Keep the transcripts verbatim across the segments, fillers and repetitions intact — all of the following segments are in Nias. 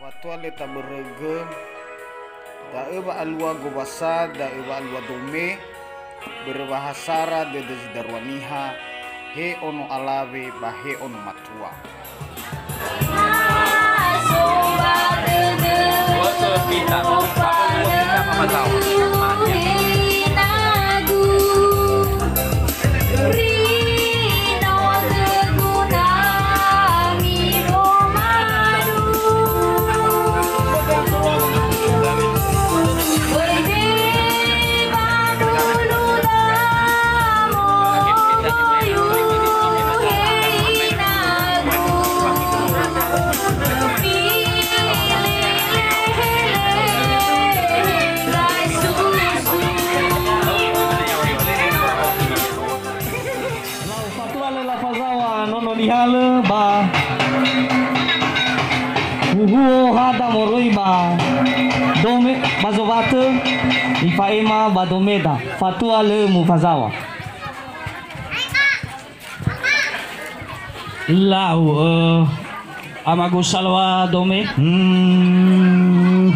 Fatua lö tabörögö, da'ö wa'alua gowasa, da'ö wa'alua dome, börö wa ha sara dödö zi darua niha, he ono alawe ba he ono matua. Lau fatua lö lafazaŵa nono nihalö ba huhuo hada moroi ba dome ba zowatö ifa'ema ba domeda. Fatua lö mufazaŵa. Lau, eh, Amagu Salwa dome. Hmm.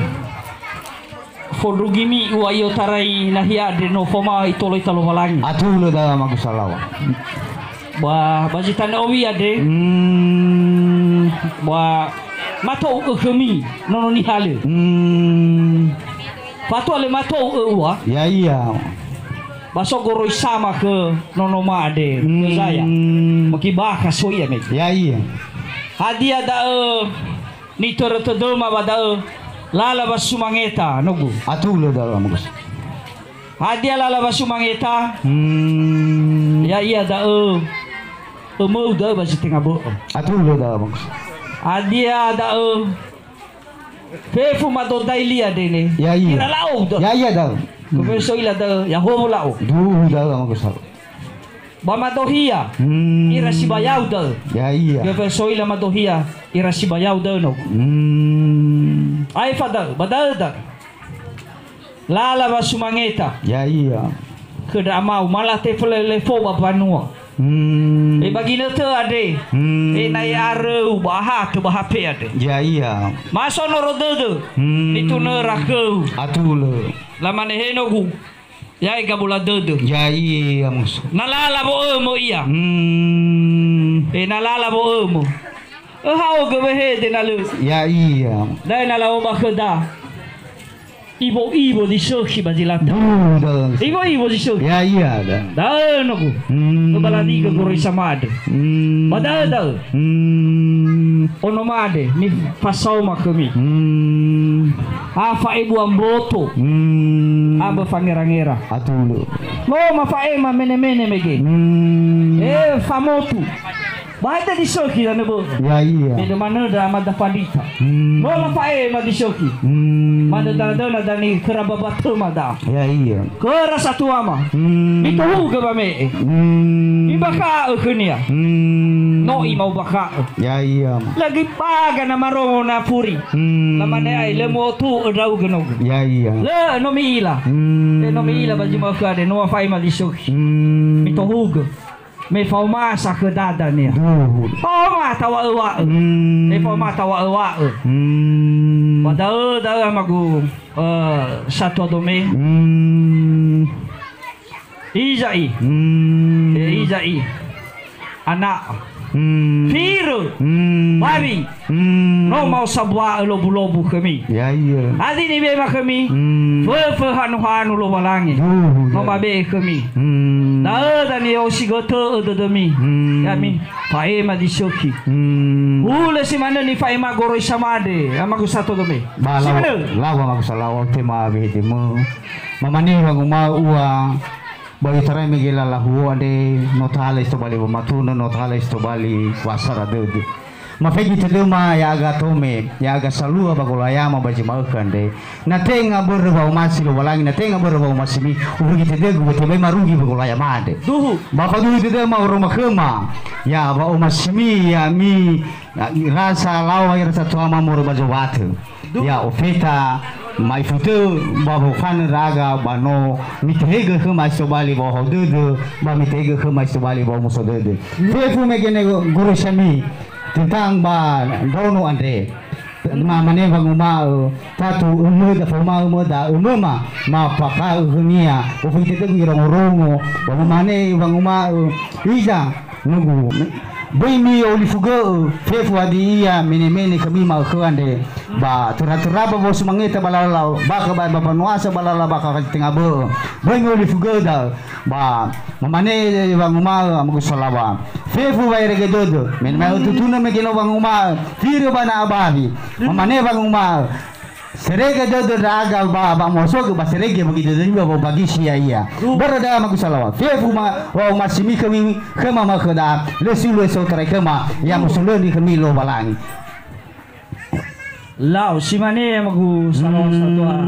Fondrugimi ua i'otarai nahia andre no foma itolo ita Lowalangi. Atulö da'ö Amagu Salaŵa. Ba, ba zi tanö owi andre. Hmm. Ba mato u'ökhömi nono nihalö. Hmm. Fatua lö mato u'ö ua. Ya'ia. Ba so goroi sama khö nonoma andre. Hmm. Zaya. Maki bakha so ia mege. Ya'ia. Hadia da'ö Nitörö tödöma ba da'ö lala wa sumangeta, nogu. Atulö da'ö, Amagus. Hadia lala wa sumangeta? Hmm. Ya'ia da'ö, ömöu da'ö ba zi tenga bö'ö. Atulö da'ö, Amagus. Hadia da'ö, fefu mado dailia dene? Ya'ia. Ira la'o da'ö. Ya'ia da'ö. Kofeso ila da'ö, ya howo la'o. Duhu da'ö, Amagus. Ba madohia, hmm, ira sibayau da'ö. Ya'ia. Göfeso ila madohia, ira sibayau da'ö, nogu. Hmm. Aefa da'ö, ba da'ö da'ö. Lala wa sumangeta. Ya'ia. Khö ndra amau, ma latefö lefo ba mbanua. Hmm. E ba ginötö andre. Hmm. E na i'aröu ba ahatö ba hape andre. Ya'ia. Ma so noro dödö. Hmm. Nitunöra khöu. Atulö. Lamane, he nogu. Ya'e gabola dödö. Ya'ia, Amagus. Na lala wo'ömö ia. Hmm. E na lala wo'ömö. Öhaogö wehede na lö. Ya'ia. Da'e na la'oba khöda. Iwo-iwo zi sökhi ba zi lata. Duhu da'ö. Iwo-iwo zi sökhi. Ya'ia, da. Da'ö nogu. Hmm. Öbalanigö goroi samade. Hmm. Ba da'ö da'ö. Hmm. Ono made, nifasaoma khömi. Hmm. Ha fa'ebua mboto. Hmm. Ha ba fangera-ngera. Atulö. No mafa'ema mene-mene mege. Hmm. E famotu. Ba hadia zi sökhi danö bö'ö. Ya'ia. Me dömanö ndra amada Fandrita. Hmm. No lafa'ema zi sökhi. Hmm. Manö döna-döna dani khöra babatöma da. Ya'ia. Khöra satuama. Hmm. Mitohugö wame'e. Hmm. Mibakha'ö khönia. Hmm. No ima'ubakha'ö. Ya'ia. Lagi baga na marongo na furi. Hmm. Lamane ai, lö mu'otu'ö ndra'ugö nogu. Ya'ia. Lö, no mi'ila. Hmm. E no mi'ila ba zi ma'ökhö andre, no fa'ema zi sökhi. Hmm. Mitohugö. Me faoma sa khö dadania. Duhu. Faoma tawa'ö-wa'ö. Hmm. Me faoma tawa'ö-wa'ö. Hmm. Ba da'ö, da'ö amagu, eh, satua dome. Hmm. Iza'i. Hmm. E iza'i. Ana'. Hmm. Firö. Hmm. Bawi. Hmm. No ma'o sambua'ö lobu-lobu khömi. Ya'ia. Hadia nibe'ema khömi. Hmm. Föfö hanu-hanu Lowalangi. Duhu, no ya. Mabe'e khömi. Hmm. Da'ö dania osigötö'ö dödömi. Hmm. Ya'ami. Fa'ema zi sökhi. Hmm. Hulö si manö nifa'ema goroi samade, amagu satua dome. Ba si lau-, manö. Lau amagu satua, tema wehedemö. Mamane wanguma'ö ua, ba i'otarai mege lala huo andre, no tohalö si tobali wamatunö, no tohalö si tobali wa'asara dödö. Mafaigi tödöma ya'aga Tome, ya'aga salua ba golayama ba zi ma'ökhö andre. Na tenga börö wa'omasi Lowalangi, na tenga börö wa'omasimi, ufaigi tödögu, ba tebai marugi ba golayama andre. Duhu. Ba faduhu tödöma oroma khöma, ya, wa'omasimi, ya'ami, ya, ira salaŵa, ira satuama moroi ba zowatö. Duhu. Ya, ofeta, ma'ifu tö, ba wofanö ndra'aga, ba no mitehegö khöma si tobali ba oho dödö, ba mitehegö khöma si tobali ba omuso dödö. Fefu mege ne guru sami, tentang ba ndraono andre. Mamane wanguma'ö, tatu ömöda, faoma ömöda, ömöma, ma paka'ö khönia, oföi dödögu irongo-rongo, ba mamane wanguma'ö, hiza, nogu, böi mi'olifugö'ö, fefu hadia ia mene-mene khömi ma'ökhö andre, ba töra-töra ba wosumangeta ba lala, bakha ba, ba, ba noasa ba lala, bakha tenga bö'ö, böi mi'olifugö'ö da'ö, Ba, mamane wanguma'ö amagu salawa. Fefu waerege dödö. Me, me tutunö mege no wanguma'ö. Firö ba na abawi. Mamane wanguma'ö. Serege dödö ndra'aga ba, ba mosogö ba serege magi dödö niwa ba bagisi ya'ia. Börö da amagu salawa. Fefu ma, wa masimi khömi khöma ma khöda. Lö sulu eso terai khöma. Ya musulöni khömi Lowalangi. Lau, simane amagu salawa satua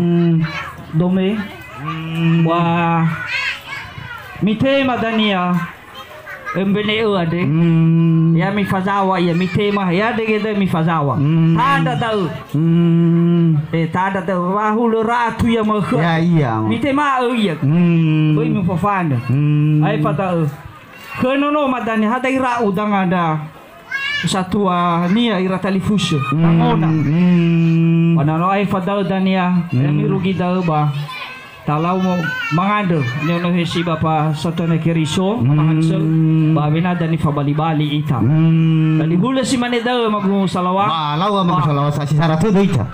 dome. Wa mitema dania embene'ö andre. Ya mifazawa ia mitema, ya dege da'ö mifazawa. Tandra da'ö. Eh, tandra da'ö. Wa hulö ratu ia ma'ökhö. Ya, ia. Mitema'ö ia. Böi mifafanö. Aefa da'ö. Khö nono madania hada ira'u danga ndra. Satua nia ira talifusö, tangona. Ba na no aefa da'ö dania, ya mirugi da'ö ba talau mo-, mangandrö, niono hesi Bapa Satuana Keriso, mahansel, ba wenada nifabali-bali ita. Tadi hulö simane da'ö amagu salawa. Ba, lau amagu salawa, sa-, si sara tödö ita.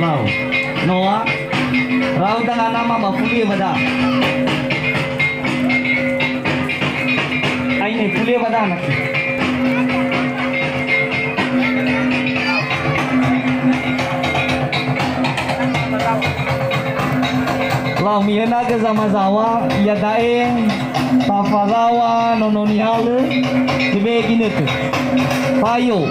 Lau. Noa. Rau danga nama ba fulie ba da. Aine fulie ba da naki. Lau mihenagö zamazawa, iada'e tafazawa nono nihalö, tebe'e ginötö. Payo.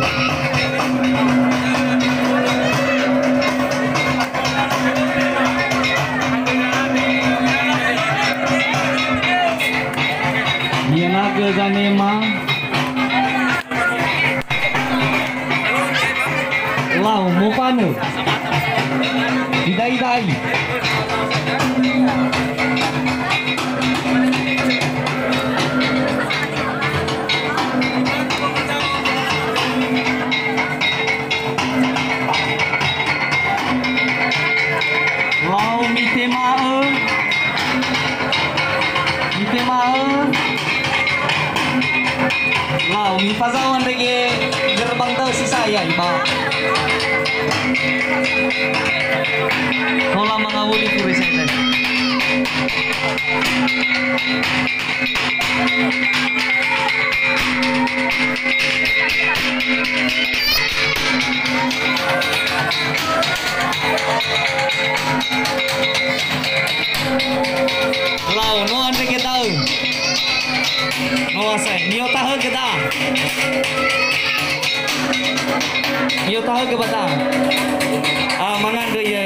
Mihenagö zanema. Lau, mofanö. Idaidai. Lau mitema'ö. Mitema'ö. Lau, mifazawa ndrege gerbang da'ö si saya, iba. Tola mangawuli furi sete. Lau, noa ndrege da'ö. Noa sae, niotahögö da. Niotahögö ba da. Ah, mangandrö ia.